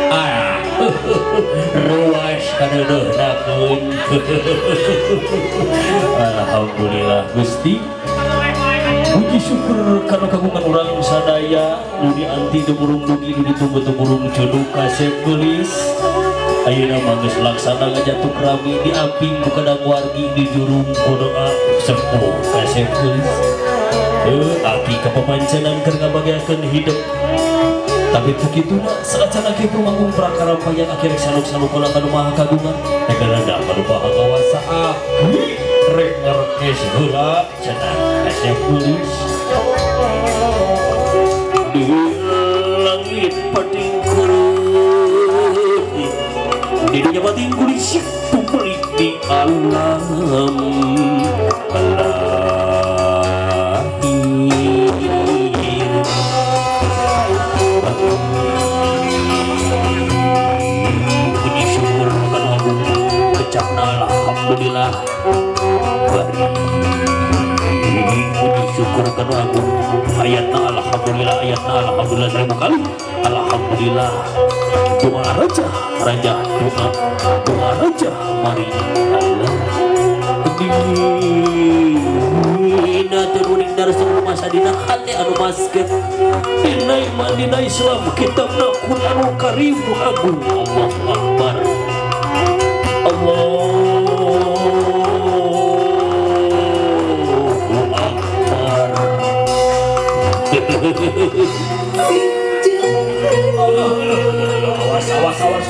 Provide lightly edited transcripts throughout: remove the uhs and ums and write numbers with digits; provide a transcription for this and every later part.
Ah, ruas kadeudeuna keun. Alhamdulillah Gusti. Puji syukur kana kagungan urang sadaya nu dianti teu burung dugi nu ditunggu teu burung cuduk kasep geulis. Ayeuna mah geus laksana ngajatuk rami diamping ku kadang wargi di jurung ku doa sepuh kasep geulis. Aki kapapancenan keur ngabagiakeun hidup. Tapi teu kituna saacan aki pumanggung prakara payang aki rek saluk-salukola ka nu maha kagungan. Negara da ka nu maha kawasa aki rek ngerekes heula cenah kasep geulis. Di langit pating kurut, di dunia pating kulis pelik di alam lahir. Puji syukur kana agung kecapna alhamdulillah. Bari puji syukur kana agung ayatna alhamdulillah, ayatna alhamdulillah seribu kali alhamdulillah. Doa raja, raja doa, doa raja mari Allah. Dina turuning darsul masa dina hati anu basket. Dina iman dina Islam kitabna Qur'anul Karim agung. Allahu Akbar. Allahu Akbar. Awas awas awas.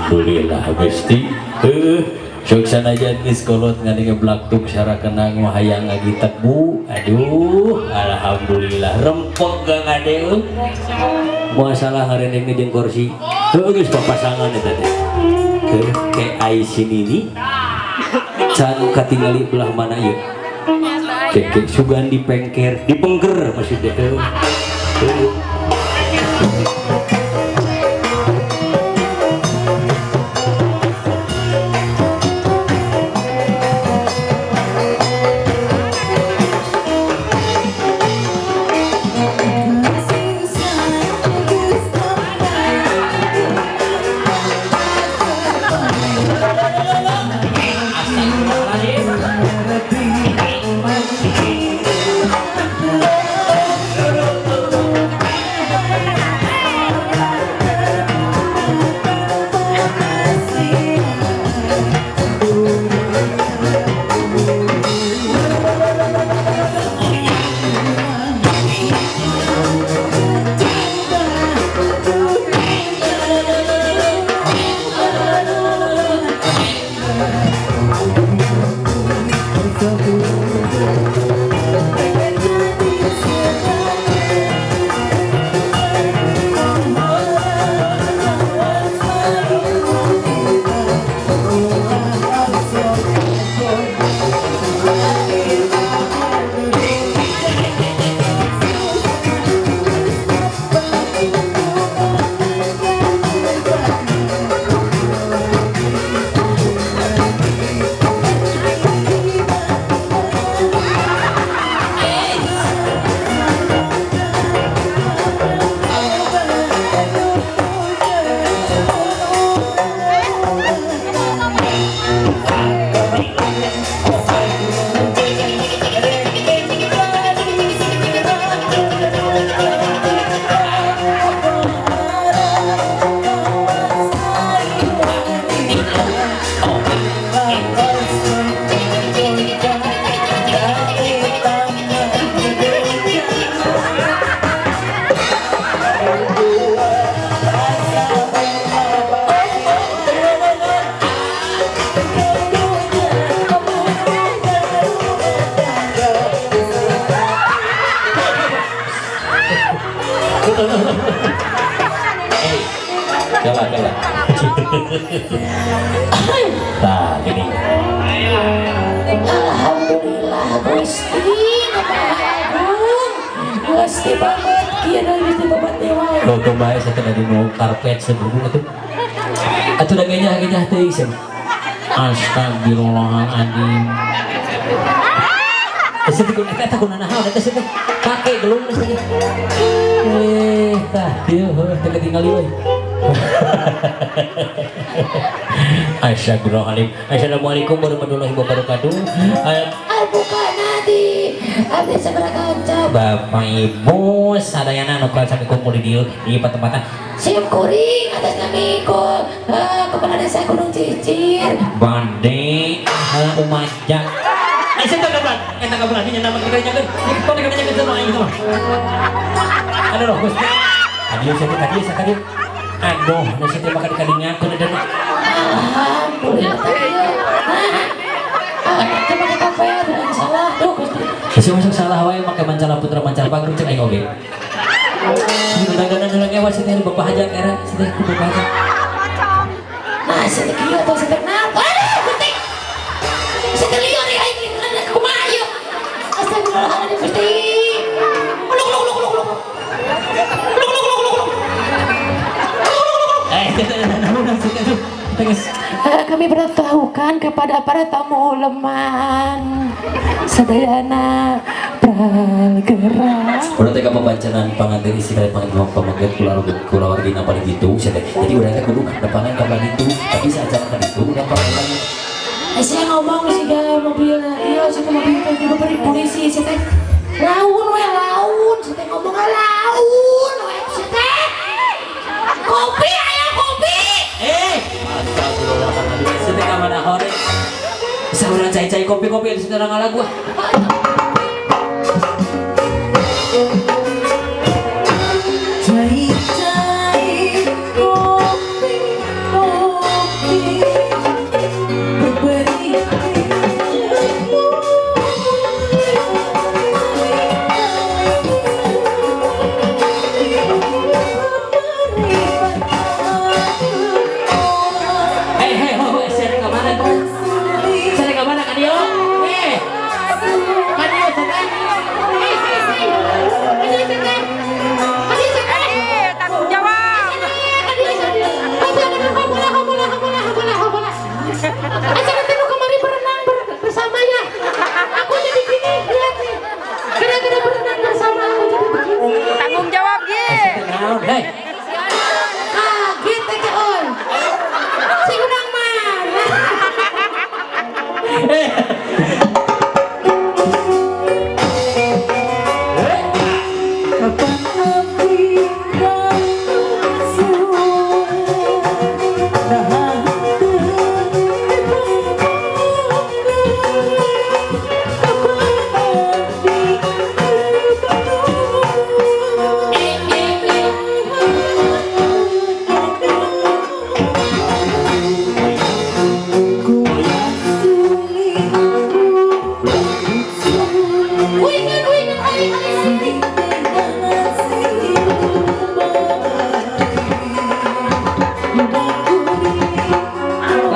Alhamdulillah Gusti. Sanajan geus kolot ngadenge blaktuk sarakenang mah hayang ngagitek bu. Aduh, alhamdulillah rempong ga ngadeung. Masalah ngarendeng jeung kursi. Heuh geus papasangan eta teh. Heuh ke ai sinini. Can katingali belah mana ieu? Ke sugan dipengker, dipengker maksudnya teh. Heuh. Kalah. Nah, gini. Alhamdulillah Gusti Agung. Gusti banget kieu Gusti babat dewa. Tuh bae saya tadi mau karpet sebelum atuh. Atuh da gejah teuing cenah. Astagfirullahaladzim. Ese teh eta kuna naon eta teh pake gelung teh. Tah dieu heuh teh ketinggali euy. Astagfirullahaladzim. Assalamualaikum warahmatullahi wabarakatuh. Albukanadi abdi sabaraha kanca Bapak Ibu sadayana nu sami kumpul di dieu di patempatan. Sim kuring atas nami kepala desa Gunung Cicir. Bande umajak. Aya teh kabelan, eta kabelan nya nama kita nyakeun. Ieu teh nyakeun sama aing mah. Aduh Gusti. Adieu sia tadi sia tadi. Aduh, nasi teh makan kadingakeun dan alhamdulillah. Ah, teh kafe dan salah. Duh Gusti. Geus masuk salah wae make mancala putra mancala panggung cek aing oge. Undangan heula ge wae teh Bapak Hajat era teh ku Bapak Hajat. Nah, si teh kieu atuh si teh naon? Aduh Gusti. Si teh lieur aing kumaha ieu? Astagfirullahaladzim Gusti. Uluk uluk uluk uluk. Uluk uluk uluk uluk. Kami beritahukan kepada para tamu uleman sadayana pralgera. Urang teh kapapancenan panganten istri kali panganten pamaget kulawargina paling gitu sia teh. Jadi urang teh kudu nepangan ka itu, tapi saacan ka ditu urang panganten. Saya ngomong siga mobilna, ieu siga mobil teh diberi polisi sia teh. Laun we laun, sia teh ngomong laun we sia teh. Kopi aya kopi. Astagfirullahaladzim, sia teh ka mana hore? Saurang cai-cai kopi-kopi di sini ngalah gua. Cai-cai kopi-kopi berberi. Acara teh kemarin berenang bersama ya. Aku jadi gini, lihat nih. Gara-gara berenang bersama aku jadi begini. Tanggung jawab, Gi. Hei. Kaget teh on. Si udang mana? Kapan api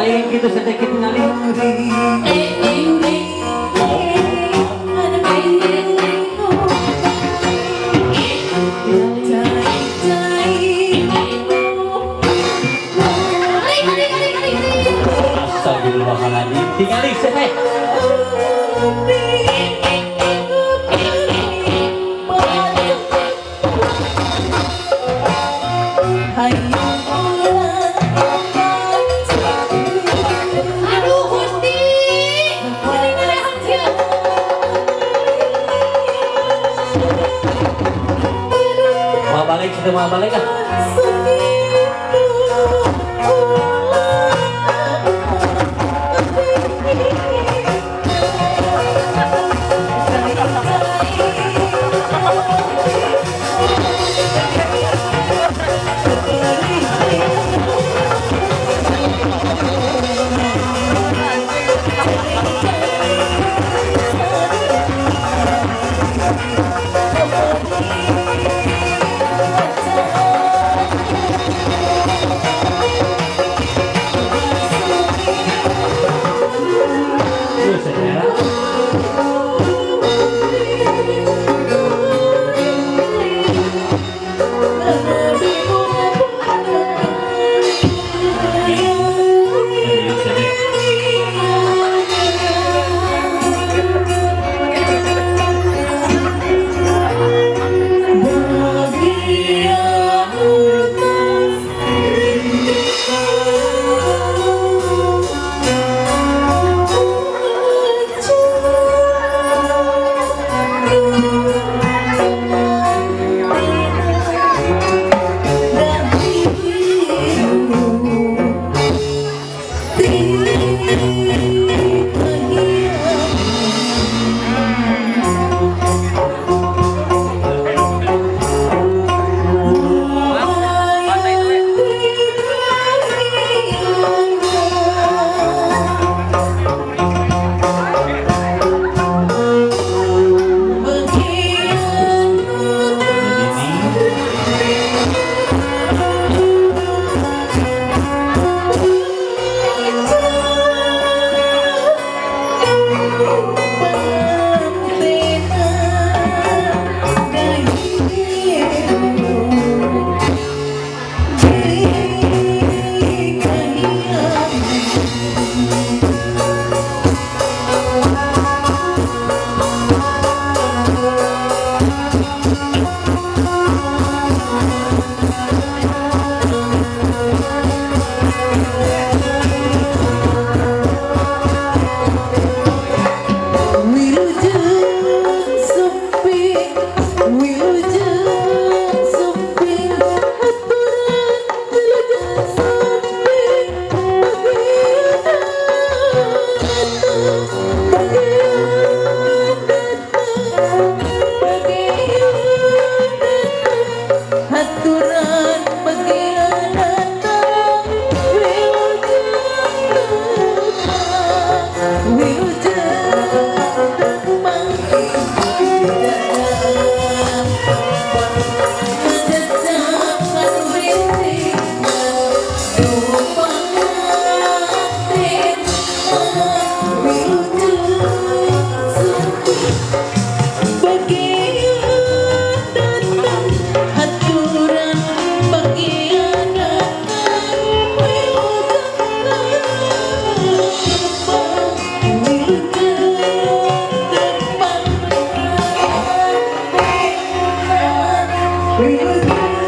Lain gitu sedikit ngali. Astagfirullahaladzim. Tingali seh. Aduh Gusti. Mau balik, sudah mau balik ah. Wilujeng.